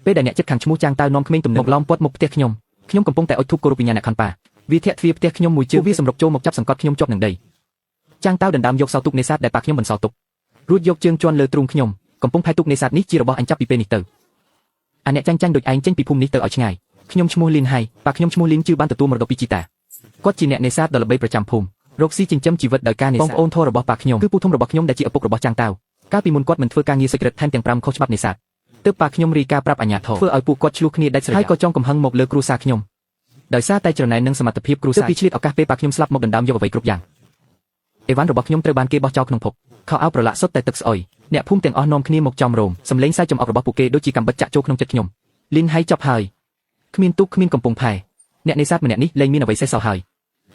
ពេលដែលអ្នកចិត្តខាងឈ្មោះចាងតៅនាំក្មេងទំនើងមកឡោមព័ទ្ធមុខផ្ទះខ្ញុំខ្ញុំកំពុងតែអុជធូបគោរពវិញ្ញាណក្ខន្ធប៉ាវាធាក់ទ្វារផ្ទះខ្ញុំមួយជើងវាសម្រុកចូលមកចាប់សង្កត់ខ្ញុំជាប់នឹងដីចាងតៅដណ្ដើមយកសោទូកនេសាទដែលប៉ាខ្ញុំបន្សល់ទុករួចយកជើងជន់លើទ្រូងខ្ញុំកំពុងផែទូកនេសាទនេះជារបស់អញចាប់ពីពេលនេះទៅអាអ្នកចាញ់ចាញ់ដូចឯងចេញពីភូមិនេះទៅឲ្យឆ្ងាយខ្ញុំឈ្មោះលីនហៃប៉ាខ្ញុំឈ្មោះលីនជឺបានទទួលមរតកពីជីតាគាត់ជាអ្នកនេសាទដ៏ល្បីប្រចាំភូមិរកស៊ីចិញ្ចឹមជីវិតដោយការនេសាទបងប្អូនធររបស់ប៉ាខ្ញុំគឺពូធំរបស់ខ្ញុំដែលជាឪពុករបស់ចាងតៅកាលពីមុនគាត់មិនធ្វើការងារសុចរិតថែមទាំង5ខុសច្បាប់នេសាទទើបប៉ាខ្ញុំរាយការណ៍ប្រាប់អាជ្ញាធរធ្វើឲ្យពួកគាត់ឆ្លោះគ្នាដាច់ស្រយាលហើយក៏ចង់កំហឹងមកលើគ្រួសារខ្ញុំដោយសារតែច្រណែននិងសមត្ថភាពគ្រួសារទើបពីឆ្លៀតឱកាសពេលប៉ាខ្ញុំស្លាប់មកដណ្ដើមយកអ្វីគ្រប់យ៉ាងអេវ៉ាន់របស់ខ្ញុំត្រូវបានគេបោះចោលក្នុងភពខោអាវប្រឡាក់សុទ្ធតែទឹកស្អុយអ្នកភូមិទាំងអស់នាំគ្នាមកចំរោមសម្លេងសើចចំអករបស់ពួកគេដូចជាកំបិតចាក់ចូលក្នុងចិត្តខ្ញុំលីនហៃចប់ហើយគ្មានទូកគ្មានកំពង់ផែអ្នកនេសាទម្នាក់នេះលែងមានអ្វីសេះសល់ហើយ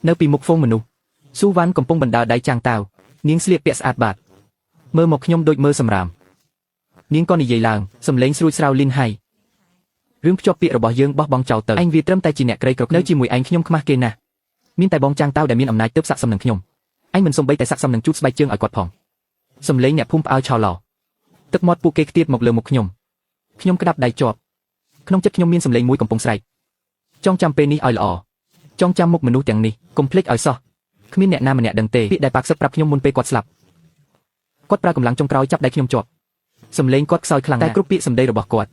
នៅពីមុខហ្វូងមនុស្សស៊ូវ៉ាន់កំពុងបណ្ដើរដៃចាងតាវនាងស្លៀកពាក់ស្អាតបាតមើលមកខ្ញុំដូចមើលសម្រាមនាងក៏និយាយឡើងសម្លេងស្រួចស្រាវលីនហៃរឿងភ្ជាប់ពាក្យរបស់យើងបោះបង់ចោលទៅឯងវាត្រឹមតែជាអ្នកក្រីក្រនៅជាមួយឯងខ្ញុំខ្មាស់គេណាស់មានតែបងចាងតាវដែលមានអំណាចទើបស័ក្តិសមនឹងខ្ញុំឯងមិនសំបីតែស័ក្តិសមនឹងជូតស្បែកជើងឲ្យគាត់ផងសម្លេងអ្នកភូមិផ្អើលឆោឡោទឹកមាត់ពួកគេខ្ទាតមកលើមុខខ្ញុំខ្ញុំក្តាប់ដៃជាប់ក្នុងចិត្តខ្ញុំមានសម្លេងមួយកំពុងស្រែកចងចាំពេលនេះឲ្យល្អចងចាំមុខមនុស្សទាំងនេះកុំភ្លេចឲ្យសោះគ្មានអ្នកណាម្នាក់ដឹងទេពាក្យដែលប៉ាក់សឹកប្រាប់ខ្ញុំមុនពេលគាត់ស្លាប់គាត់ប្រើកម្លាំងចុងក្រោយចាប់ដៃខ្ញុំជាប់សម្លេងគាត់ខ្សោយខ្លាំងតែគ្រប់ពាក្យសម្ដីរបស់គាត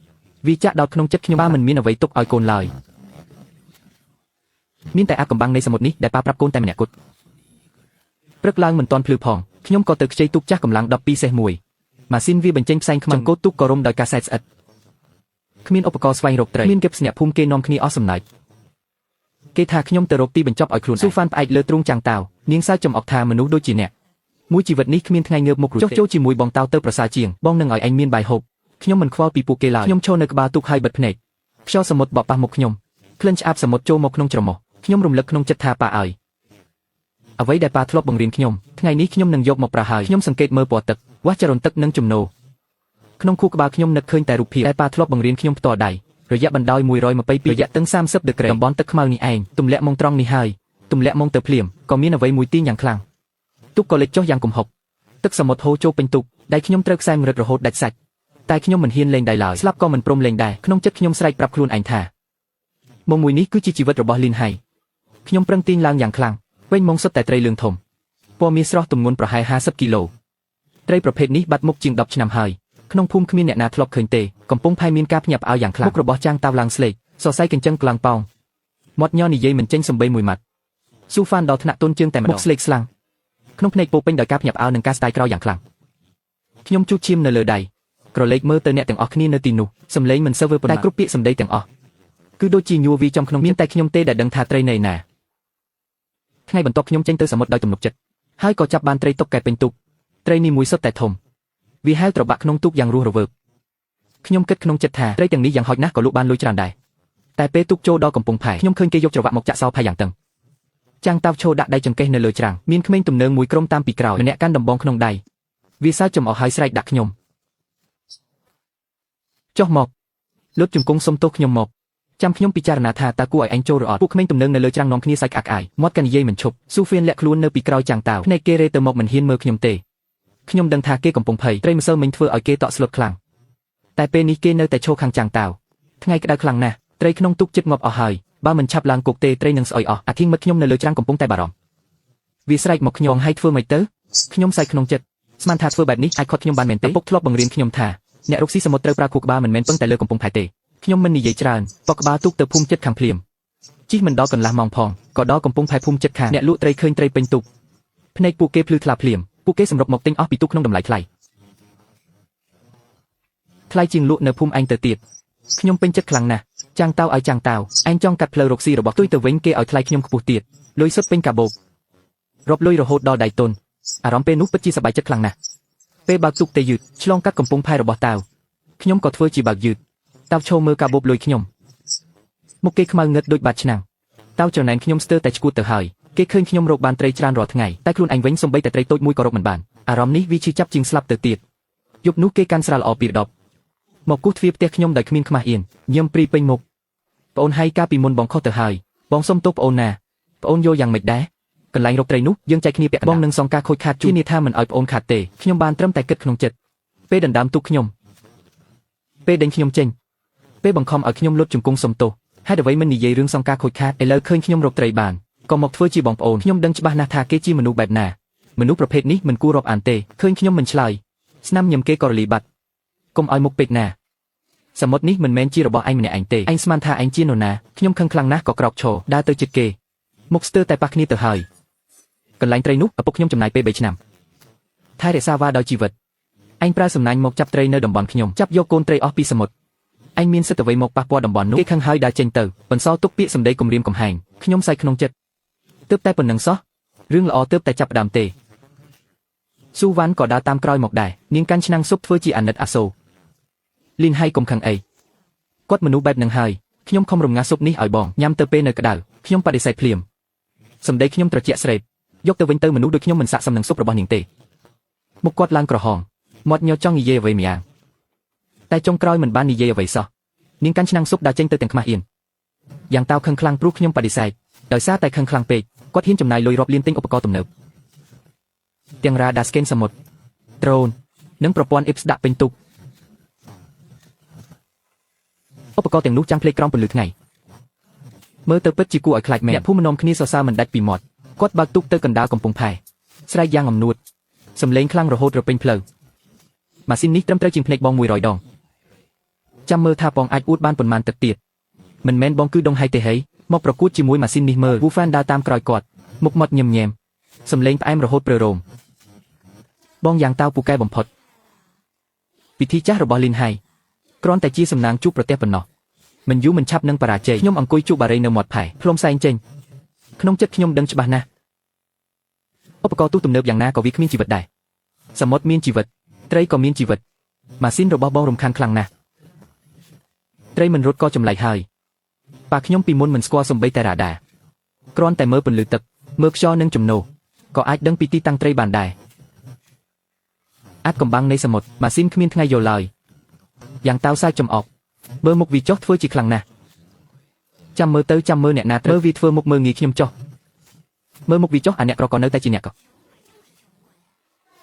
់វាចាក់ដល់ក្នុងចិត្តខ្ញុំប៉ាមិនមានអ្វីទុកឲ្យកូនឡើយមានតែអាកំបាំងនៃសមុទ្រនេះដែលប៉ាប្រាប់កូនតែម្នាក់គត់ព្រឹកឡើងមិនទាន់ភ្លឺផងខ្ញុំក៏ទៅខ្ចីទូកចាស់កម្លាំង12សេះមួយម៉ាស៊ីនវាបញ្ចេញផ្សែងខ្មៅចង្កូតទូកក៏រុំដោយកាសែតស្អិតគ្មានឧបករណ៍ស្វែងរកត្រីមានគេផ្ស្នាក់ភូមិគេនាំគ្នាអស់សំណើចគេថាខ្ញុំទៅរកទីបញ្ចប់ឲ្យខ្លួនស៊ូហ្វានផ្អែកលើទ្រូងចាំងតាវនាងសើចចំអកថាមនុស្សដូចជាអ្នកមួយជីវិតនេះគ្មានថ្ងៃងើបមុខរួចចុះចូលជាមួយបងតាវទៅប្រសើរជាងបងនឹងឲ្យឯងមានបាយហូបខ្ញុំមិនខ្វល់ពីពួកគេឡើយខ្ញុំឈរនៅក្បាលទូកហើយបិទភ្នែកខ្យល់សមុទ្របក់ប៉ះមុខខ្ញុំក្លិនឆ្អាបសមុទ្រចូលមកក្នុងច្រមុះខ្ញុំរំលឹកក្នុងចិត្តថាប៉ាឲ្យអ្វីដែលប៉ាធ្លាប់បង្រៀនខ្ញុំថ្ងៃនេះខ្ញុំនឹងយកមកប្រើហើយខ្ញុំសង្កេតមើលពណ៌ទឹកវាស់ចរន្តទឹកនិងចំណូលក្នុងខួរក្បាលខ្ញុំនឹកឃើញតែរូបភាពដែលប៉ាធ្លាប់បង្រៀនខ្ញុំផ្ទាល់ដៃរយៈបណ្ដោយ122រយៈតឹង30ដឺក្រេតំបន់ទឹកខ្មៅនេះឯងទម្លាក់មកត្រង់នេះហើយទម្លាក់មកទៅភ្លាមក៏មានអ្វីមួយទាញយ៉ាងខ្លាំងទូកក៏លិចចុះយ៉ាងគំហុកទឹកសមុទ្រហូរចូលពេញទូកដៃខ្ញុំត្រូវខ្សែមរឹតរហូតដាច់សាច់តែខ្ញុំមិនហ៊ានលេងដៃឡើយស្លាប់ក៏មិនព្រមលេងដែរក្នុងចិត្តខ្ញុំស្រែកប្រាប់ខ្លួនឯងថាមុំមួយនេះគឺជាជីវិតរបស់លីនហៃខ្ញុំប្រឹងទាញឡើងយ៉ាងខ្លាំងវិញមកសុទ្ធតែត្រីលឿងធំពណ៌មាសស្រស់ទម្ងន់ប្រហែល50គីឡូត្រីប្រភេទនេះបាត់មុខជាង10ឆ្នាំហើយក្នុងភូមិគ្មានអ្នកណាធ្លាប់ឃើញទេកំពុងផែមានការភ្ញាក់ផ្អើលយ៉ាងខ្លាំងមុខរបស់ចាងតាវឡើងស្លេកសរសៃកញ្ចឹងក្លាំងប៉ោងមាត់ញ័រនិយាយមិនចេញសំបីមួយម៉ាត់ស៊ូហ្វានដល់ថ្នាក់ទុនជើងតែម្ដងមុខស្លេកស្លាំងក្នុងភ្នែកពោពេញដោយការភ្ញាក់ផ្អើលនិងការស្ដាយក្រោយយ៉ាងខ្លាំងខ្ញុំជូតឈាមនៅលើដៃក្រឡេកមើលទៅអ្នកទាំងអស់គ្នានៅទីនោះសំឡេងមិនសូវវើប៉ុន្មានតែគ្រប់ពាក្យសម្ដីទាំងអស់គឺដូចជាញួរវីចំក្នុងមានតែខ្ញុំទេដែលដឹងថាត្រីនៅណាថ្ងៃបន្ទាប់ខ្ញុំចេញទៅសមុទ្រដោយទំនុកចិត្តហើយក៏ចាប់បានត្រីតុកកែពេញទូកត្រីនេះមួយសុទ្ធតែធំវាហែលត្របាក់ក្នុងទូកយ៉ាងរស់រវើកខ្ញុំគិតក្នុងចិត្តថាត្រីទាំងនេះយ៉ាងហោចណាស់ក៏លក់បានលុយច្រើនដែរតែពេលទូកចូលដល់កំពង់ផែខ្ញុំឃើញគេយកច្រវាក់មកចាក់សោផែយ៉ាងតឹងចាំងតាវឈោដាក់ដៃចង្កេះនៅលើច្រាំងមានក្មេងទំនើងមួយក្រុមតាមពីក្រោយម្នាក់កាន់ដំបងក្នុងដៃវាសើចចំអកហើយស្រែកដាក់ខ្ញុំចុះមកលុតជង្គង់សុំទោសខ្ញុំមកចាំខ្ញុំពិចារណាថាតើគួរឲ្យឯងចូលឬអត់ពួកក្មេងទំនើងនៅលើច្រាំងនាំគ្នាសើចក្អាកក្អាយមាត់កានិយាយមិនឈប់ស៊ូហ្វៀនលាក់ខ្លួននៅពីក្រោយចាំងតាវភ្នែកគេរេទៅមកមិនហ៊ានមើលខ្ញុំទេខ្ញុំដឹងថាគេកំពុងភ័យត្រីម្សិលមិញធ្វើឲ្យគេតក់ស្លុតខ្លាំងតែពេលនេះគេនៅតែឈរខាងចាំងតាវថ្ងៃក្តៅខ្លាំងណាស់ត្រីក្នុងទូកចិត្តងាប់អស់ហើយបើមិនឆាប់ឡើងគោកទេត្រីនឹងស្អុយអស់អាធៀងមិត្តខ្ញុំនៅលើច្រាំងកំពុងតែបារម្ភវាស្រែកមកខ្ញុំឲ្យធ្វើមិនទៅខ្ញុំសើចក្នុងចិត្តស្មានថាធ្វើបែបនេះអាចខត់ខ្ញុំបានមែនទេពុកធ្លាប់បង្រៀនខ្ញុំថាអ្នករកស៊ីសមុទ្រត្រូវប្រើខួរក្បាលមិនមែនពឹងតែលើកំពង់ផែទេខ្ញុំមិននិយាយច្រើនបកក្បាលទូកទៅភូមិចិត្តខាងភ្លាមជិះមិនដល់កន្លះម៉ោងផងក៏ដល់កំពង់ផែភូមិចិត្តខាងអ្នកលក់ត្រីឃើញត្រីពេញទូកភ្នែកពួកគេភ្លឺថ្លាភ្លាមពួកគេសម្រុកមកទិញអស់ពីទូកក្នុងតម្លៃថ្លៃថ្លៃជាងលក់នៅភូមិឯងទៅទៀតខ្ញុំពេញចិត្តខ្លាំងណាស់ចាំងតៅឲ្យចាំងតៅឯងចង់កាត់ផ្លូវរកស៊ីរបស់ទុយទៅវិញគេឲ្យថ្លៃខ្ញុំខ្ពស់ទៀតលុយសុទ្ធពេញកាបូបរាប់លុយរហូតដល់ដៃទុនអារម្មណ៍ពេលនោះពិតជាសប្បាយចិត្តខ្លាំងណាស់ពេលបើកទូកទៅយឺតឆ្លងកាត់កំពង់ផែរបស់តៅខ្ញុំក៏ធ្វើជាបើកយឺតតៅឈោមើលកាបូបលុយខ្ញុំមុខគេខ្មៅងឹតដូចបាត់ឆ្នាំងតៅចំណែនខ្ញុំស្ទើរតែឈួតទៅហើយគេឃើញខ្ញុំរកបានត្រីច្រើនរាល់ថ្ងៃតែខ្លួនឯងវិញសំបីតែត្រីតូចមួយក៏រកមិនបានអារម្មណ៍នេះវាឈឺចាប់ជាងស្លាប់ទៅទៀតយប់នោះគេកាន់ស្រាល្អពីរដបមកគោះទ្វារផ្ទះខ្ញុំដោយគ្មានខ្មាស់អៀនញឹមព្រីពេញមុខប្អូនហៃកាលពីមុនបងខុសទៅហើយបងសុំទោសប្អូនណាប្អូនយល់យ៉ាងម៉េចដែរកន្លែងរកត្រីនោះយើងចែកគ្នាពាក់បងនឹងសងការខូចខាតជូនធានាថាមិនឲ្យប្អូនខាតទេខ្ញុំបានត្រឹមតែគិតក្នុងចិត្តពេលដណ្ដើមទូកខ្ញុំពេលដេញខ្ញុំចេញ ពេលបង្ខំឲ្យខ្ញុំលុតជង្គង់សុំទោសហេតុអ្វីមិននិយាយរឿងសង្ការខូចខាតឥឡូវឃើញខ្ញុំរកត្រីបានក៏មកធ្វើជាបងប្អូនខ្ញុំដឹងច្បាស់ណាស់ថាគេជាមនុស្សបែបណាមនុស្សប្រភេទនេះមិនគួររាប់អានទេឃើញខ្ញុំមិនឆ្លើយស្នាមញឹមគេក៏រលីបាត់កុំឲ្យមុខពេកណាសមុទ្រនេះមិនមែនជារបស់ឯងម្នាក់ឯងទេឯងស្មានថាឯងជានរណាខ្ញុំខឹងខ្លាំងណាស់ក៏ក្រោកឈរដើរទៅជិតគេមុខស្ទើរតែប៉ះគ្នាទៅហើយកន្លែងត្រីនោះឪពុកខ្ញុំចំណាយពេល3ឆ្នាំថែរក្សាវ៉ាដោយជីវិតឯងប្រើសំណាញ់មកចាប់ត្រីនៅតំបន់ខ្ញុំចាប់យកកូនត្រីអស់ពីសមុទ្រឯងមានសិទ្ធិអ្វីមកប៉ះពាល់តំបន់នោះគេខឹងហើយដើរចេញទៅបន្សល់ទុកពាក្យសម្ដីគំរាមកំហែងខ្ញុំសើចក្នុងចិត្តទើបតែប៉ុណ្ណឹងសោះរឿងល្អទើបតែចាប់ផ្ដើមទេស៊ូវ៉ាន់ក៏ដើរតាមក្រោយមកដែរនាងកាន់ឆ្នាំងស៊ុបធ្វើជាអាណិតអាសូរលីនហៃកុំខឹងអីគាត់មនុស្សបែបនឹងហើយខ្ញុំខំរំងាស់ស៊ុបនេះឲ្យបងញ៉ាំទៅពេលនៅក្តៅខ្ញុំបដិសេធភ្លាមសម្ដីខ្ញុំត្រជាក់ស្រេបយកទៅវិញទៅមនុស្សដូចខ្ញុំមិនស័ក្តិសមនឹងស៊ុបរបស់នាងទេមុខគាត់ឡើងក្រហមមាត់ញ័រចង់និយាយអ្វីម្យ៉ាងតែចុងក្រោយមិនបាននិយាយអ្វីសោះនាងកាន់ឆ្នាំងស៊ុបដើរចេញទៅទាំងខ្មាស់អៀនយ៉ាងតៅខឹងខ្លាំងព្រោះខ្ញុំបដិសេធដោយសារតែខឹងខ្លាំងពេកគាត់ហ៊ានចំណាយលុយរាប់លានទិញឧបករណ៍ទំនើបទាំងរ៉ាដាស្កេនសមុទ្រដ្រូននិងប្រព័ន្ធអ៊ីបស្ដាក់ពេញទូកឧបករណ៍ទាំងនោះចាំងភ្លេចក្រោមពន្លឺថ្ងៃមើលទៅពិតជាគួរឲ្យខ្លាចមែនអ្នកភូមិនាំគ្នាសរសើរមិនដាច់ពីមាត់គាត់បើកទូកទៅកណ្ដាលកំពង់ផែស្រែកយ៉ាងអំនួតសំឡេងខ្លាំងរហូតរពេញផ្លូវម៉ាស៊ីននេះត្រឹមត្រូវជាងភ្នែកបង100ដងចាំមើលថាបងអាចអួតបានប៉ុន្មានទឹកទៀតមិនមែនបងគឺដងហៃទេហីមកប្រកួតជាមួយម៉ាស៊ីននេះមើលវូហ្វានដើរតាមក្រោយគាត់មុខមាត់ញឹមញែមសំឡេងផ្អែមរហូតព្រឺរោមបងយ៉ាងតៅពូកែបំផុតពិធីចាស់របស់លីនហៃគ្រាន់តែជាសំណាងជួបប្រទះប៉ុណ្ណោះមិនយូរមិនឆាប់នឹងបរាជ័យខ្ញុំអង្គុយជក់បារីនៅមាត់ផែផ្លុំសែងចេញក្នុងចិត្តខ្ញុំដឹងច្បាស់ណាស់ឧបករណ៍ទូទំនើបយ៉ាងណាក៏វាគ្មានជីវិតដែរសមុទ្រមានជីវិតត្រីក៏មានជីវិតម៉ាស៊ីនរបស់បងរំខានខ្លាំងណាស់ត្រីមិនរត់ក៏ចម្លែកហើយប៉ាខ្ញុំពីមុនមិនស្គាល់សំបីតែរ៉ាដាគ្រាន់តែមើលពន្លឺទឹកមើលខ្យល់និងចំណូលក៏អាចដឹងពីទីតាំងត្រីបានដែរអាចកំបាំងនៃសមុទ្រម៉ាស៊ីនគ្មានថ្ងៃយល់ឡើយយ៉ាងតៅសាយចំអកមើលមុខវាចុះធ្វើជាខ្លាំងណាស់ចាំមើលទៅចាំមើលអ្នកណាត្រូវមើលវាធ្វើមុខមើលងាយខ្ញុំចុះមើលមុខវាចុះអាអ្នកក្រក៏នៅតែជាអ្នកក៏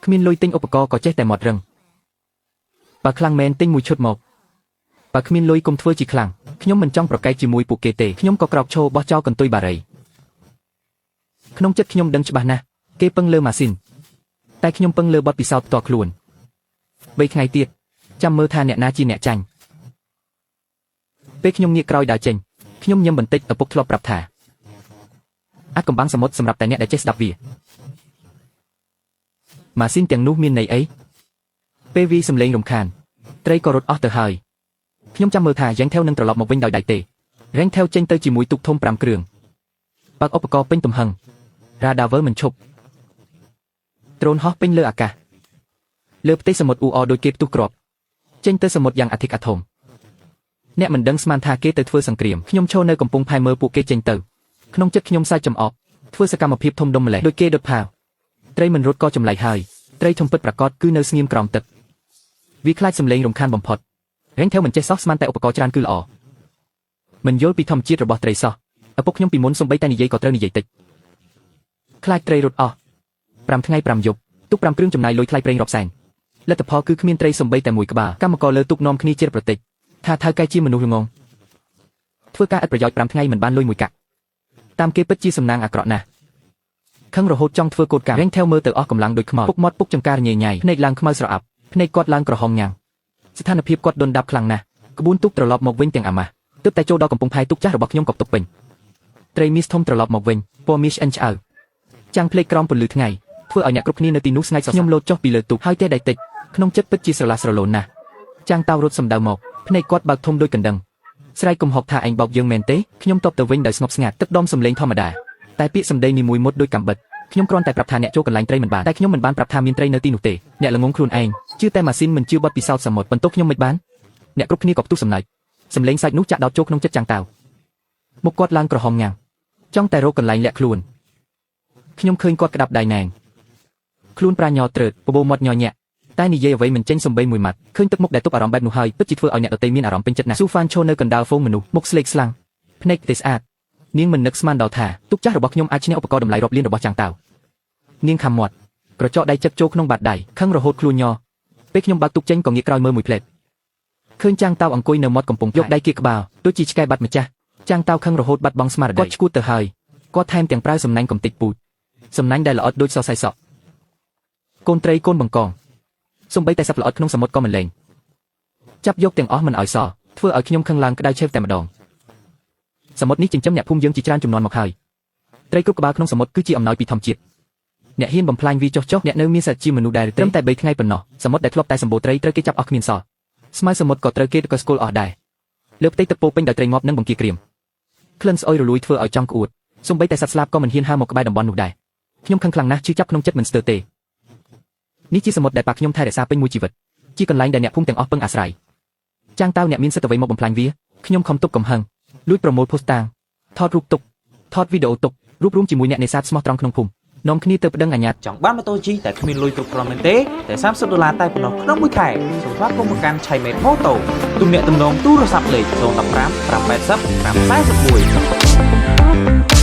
គ្មានលុយទិញឧបករណ៍ក៏ចេះតែមាត់រឹងបើខ្លាំងមែនទិញមួយឈុតមកបើគ្មានលុយកុំធ្វើជាខ្លាំងខ្ញុំមិនចង់ប្រកែកជាមួយពួកគេទេខ្ញុំក៏ក្រោកឈរបោះចោលកន្ទុយបារីក្នុងចិត្តខ្ញុំដឹងច្បាស់ណាស់គេពឹងលើម៉ាស៊ីនតែខ្ញុំពឹងលើបទពិសោធន៍ផ្ទាល់ខ្លួន3ថ្ងៃទៀតចាំមើលថាអ្នកណាជាអ្នកចាញ់ពេលខ្ញុំងាកក្រោយដើរចេញខ្ញុំញឹមបន្តិចឪពុកធ្លាប់ប្រាប់ថាអាចកំបាំងសមុទ្រសម្រាប់តែអ្នកដែលចេះស្ដាប់វាម៉ាស៊ីនទាំងនោះមានន័យអីពេលវាសំឡេងរំខានត្រីក៏រត់អស់ទៅហើយខ្ញុំចាំមើលថាយ៉ាងថេវនឹងត្រឡប់មកវិញដោយដៃទេរែងថេវចេញទៅជាមួយទូកធំ5គ្រឿងបើកឧបករណ៍ពេញទំហឹងរ៉ាដាវើមិនឈប់ដ្រូនហោះពេញលើអាកាសលើផ្ទៃសមុទ្រអ៊ូអរដូចគេផ្ទុះគ្រាប់ចេញទៅសមុទ្រយ៉ាងអធិកអធមអ្នកមិនដឹងស្មានថាគេទៅធ្វើសង្គ្រាមខ្ញុំឈរនៅកំពង់ផែមើលពួកគេចេញទៅក្នុងចិត្តខ្ញុំសាច់ចំអកធ្វើសកម្មភាពធំដុំម្លេះដូចគេដុតផាវត្រីមិនរត់ក៏ចម្លែកហើយត្រីធំពិតប្រាកដគឺនៅស្ងៀមក្រោមទឹកវាខ្លាចសំឡេងរំខានបំផុតរែងថេវមិនចេះសោះស្មានតែឧបករណ៍ច្រើនគឺល្អមិនយល់ពីធម្មជាតិរបស់ត្រីសោះឪពុកខ្ញុំពីមុនសំបីតែនិយាយក៏ត្រូវនិយាយតិចខ្លាចត្រីរត់អស់5ថ្ងៃ5យប់ទូក5គ្រឿងចំណាយលុយថ្លៃប្រេងរាប់សែនលទ្ធផលគឺគ្មានត្រីសំបីតែមួយក្បាលកម្មករលើទូកនាំគ្នាជិរប្រតិចថាថៅកែជាមនុស្សល្ងងធ្វើការឥតប្រយោជន៍5ថ្ងៃមិនបានលុយមួយកាក់តាមគេពិតជាសំណាងអាក្រក់ណាស់ខឹងរហូតចង់ធ្វើកូដកម្មរែងថេវមើលទៅអស់កម្លាំងដូចខ្មោចពុកមាត់ពុកចង្ការញ៉ៃញ៉ៃភ្នែកឡើងខ្មៅស្រអាប់ភ្នែកគាត់ឡើងក្រហមញ៉ាំងស្ថានភាពគាត់ដុនដាបខ្លាំងណាស់ក្បួនទូកត្រឡប់មកវិញទាំងអាម៉ាស់ទើបតែចូលដល់កំពង់ផែទូកចាស់របស់ខ្ញុំក៏ផ្ទុកពេញត្រីមីសធំត្រឡប់មកវិញពណ៌មាសឆ្អិនឆ្អៅចាំងភ្លេចក្រោមពន្លឺថ្ងៃធ្វើឲ្យអ្នកគ្រប់គ្នានៅទីនោះស្ងាត់សខ្ញុំលោតចុះពីលើទូកហើយទេដៃតិចក្នុងចិត្តពិតជាស្រឡះស្រឡូនណាស់ចាំងតៅរត់សំដៅមកភ្នែកគាត់បើកធំដូចកណ្ដឹងស្រែកកំហុកថាឯងបោកយើងមែនទេខ្ញុំតបទៅវិញដោយស្ងប់ស្ងាត់ទឹកដុំសំឡេងធម្មតាតែពាក្យសម្ដីនីមួយមុតដូចកំបិតខ្ញុំគ្រាន់តែប្រាប់ថាអ្នកចូលកន្លែងត្រីមិនបានតែខ្ញុំមិនបានប្រាប់ថាមានត្រីនៅទីនោះទេអ្នកល្ងងខ្លួនឯងជឿតែម៉ាស៊ីនមិនជឿបទពិសោធន៍សមុទ្របន្ទោសខ្ញុំមិនបានអ្នកគ្រប់គ្នាក៏ផ្ទុះសំណើចសំឡេងសាច់នោះចាក់ដោតចូលក្នុងចិត្តចាំងតៅមុខគាត់ឡើងក្រហមញ៉ាំងចង់តែរកកន្លែងលាក់ខ្លួនខ្ញុំឃើញគាត់ក្តាប់ដៃណែងខ្លួនប្រាញ័រត្រើតបបោមាត់ញញាក់តែនិយាយអ្វីមិនចេញសំបីមួយម៉ាត់ឃើញទឹកមុខដែលទប់អារម្មណ៍បែបនោះហើយពិតជាធ្វើឲ្យអ្នកដទៃមានអារម្មណ៍ពេញចិត្តណាស់ស៊ូហ្វានឈរនៅកណ្ដាលហ្វូងមនុស្សមុខស្លេកស្លាំងភ្នែកទេស្អាតនាងមិននឹកស្មានដល់ថាទូកចាស់របស់ខ្ញុំអាចឈ្នះឧបករណ៍តម្លៃរាប់លានរបស់ចាំងតៅនាងខំមាត់ក្រចកដៃចឹកចូលក្នុងបាតដៃខឹងរហូតខ្លួនញ័រពេលខ្ញុំបើកទូកចេញក៏ងាកក្រោយមើលមួយភ្លែត ឃើញចាងតៅអង្គុយនៅមាត់កំពង់យកដៃគៀកក្បាលដូចជាឆ្កែបាត់ម្ចាស់ចាងតៅខឹងរហូតបាត់បង់ស្មារតីគាត់ឈួតទៅហើយគាត់ថែមទាំងប្រើសំណាញ់កំទេចពូជសំណាញ់ដែលល្អិតដូចសរសៃសក់កូនត្រីកូនបង្កងសំបីតែសត្វល្អិតក្នុងសមុទ្រក៏មិនលែងចាប់យកទាំងអស់មិនឲ្យសល់ធ្វើឲ្យខ្ញុំខឹងឡើងក្តៅឆេវតែម្ដងសមុទ្រនេះចិញ្ចឹមអ្នកភូមិយើងជាច្រើនចំនួនមកហើយត្រីគ្រប់ក្បាលក្នុងសមុទ្រគឺជាអំណោយពីធម្មជាតិអ្នកហ៊ានបំផ្លាញវាចុះចុះអ្នកនៅមានសិទ្ធិជាមនុស្សដែរត្រឹមតែ3ថ្ងៃប៉ុណ្ណោះសមុទ្រដែលធ្លាប់តែសម្បូរត្រីត្រូវគេចាប់អស់គ្មានសល់ស្មៅសមុទ្រក៏ត្រូវគេកស្គលអស់ដែរលើផ្ទៃទឹកពោពេញដោយត្រីងាប់និងបង្គាក្រៀមក្លិនស្អុយរលួយធ្វើឲ្យចង់ក្អួតសំបីតែសត្វស្លាបក៏មិនហ៊ានហើរមកក្បែរតំបន់នោះដែរខ្ញុំខឹងខ្លាំងណាស់ឈឺចាប់ក្នុងចិត្តមិនស្ទើរទេនេះជាសមុទ្រដែលប៉ាខ្ញុំថែរក្សាពេញមួយជីវិតជាកន្លែងដែលអ្នកភូមិទាំងអស់ពឹងអាស្រ័យចាងតៅអ្នកមានសិទ្ធិអ្វីមកបំផ្លាញវាខ្ញុំខំទប់កំហឹងលួចប្រមូលភស្តុតាងថតរូបទុកថតវីដេអូទុករួបរวมជាមួយអ្នកនេសាទស្មោះត្រង់ក្នុងភូមិនាំគ្នាទៅប្តឹងអាជ្ញា ចង់បានម៉ូតូជិះតែគ្មានលុយគ្រប់គ្រាន់មែនទេតែ30ដុល្លារតែប៉ុណ្ណោះក្នុងមួយខែសូមស្វាគមន៍មកកាន់ឆៃមេតម៉ូតូទំនាក់ទំនងទូរស័ព្ទលេខ015 580 541។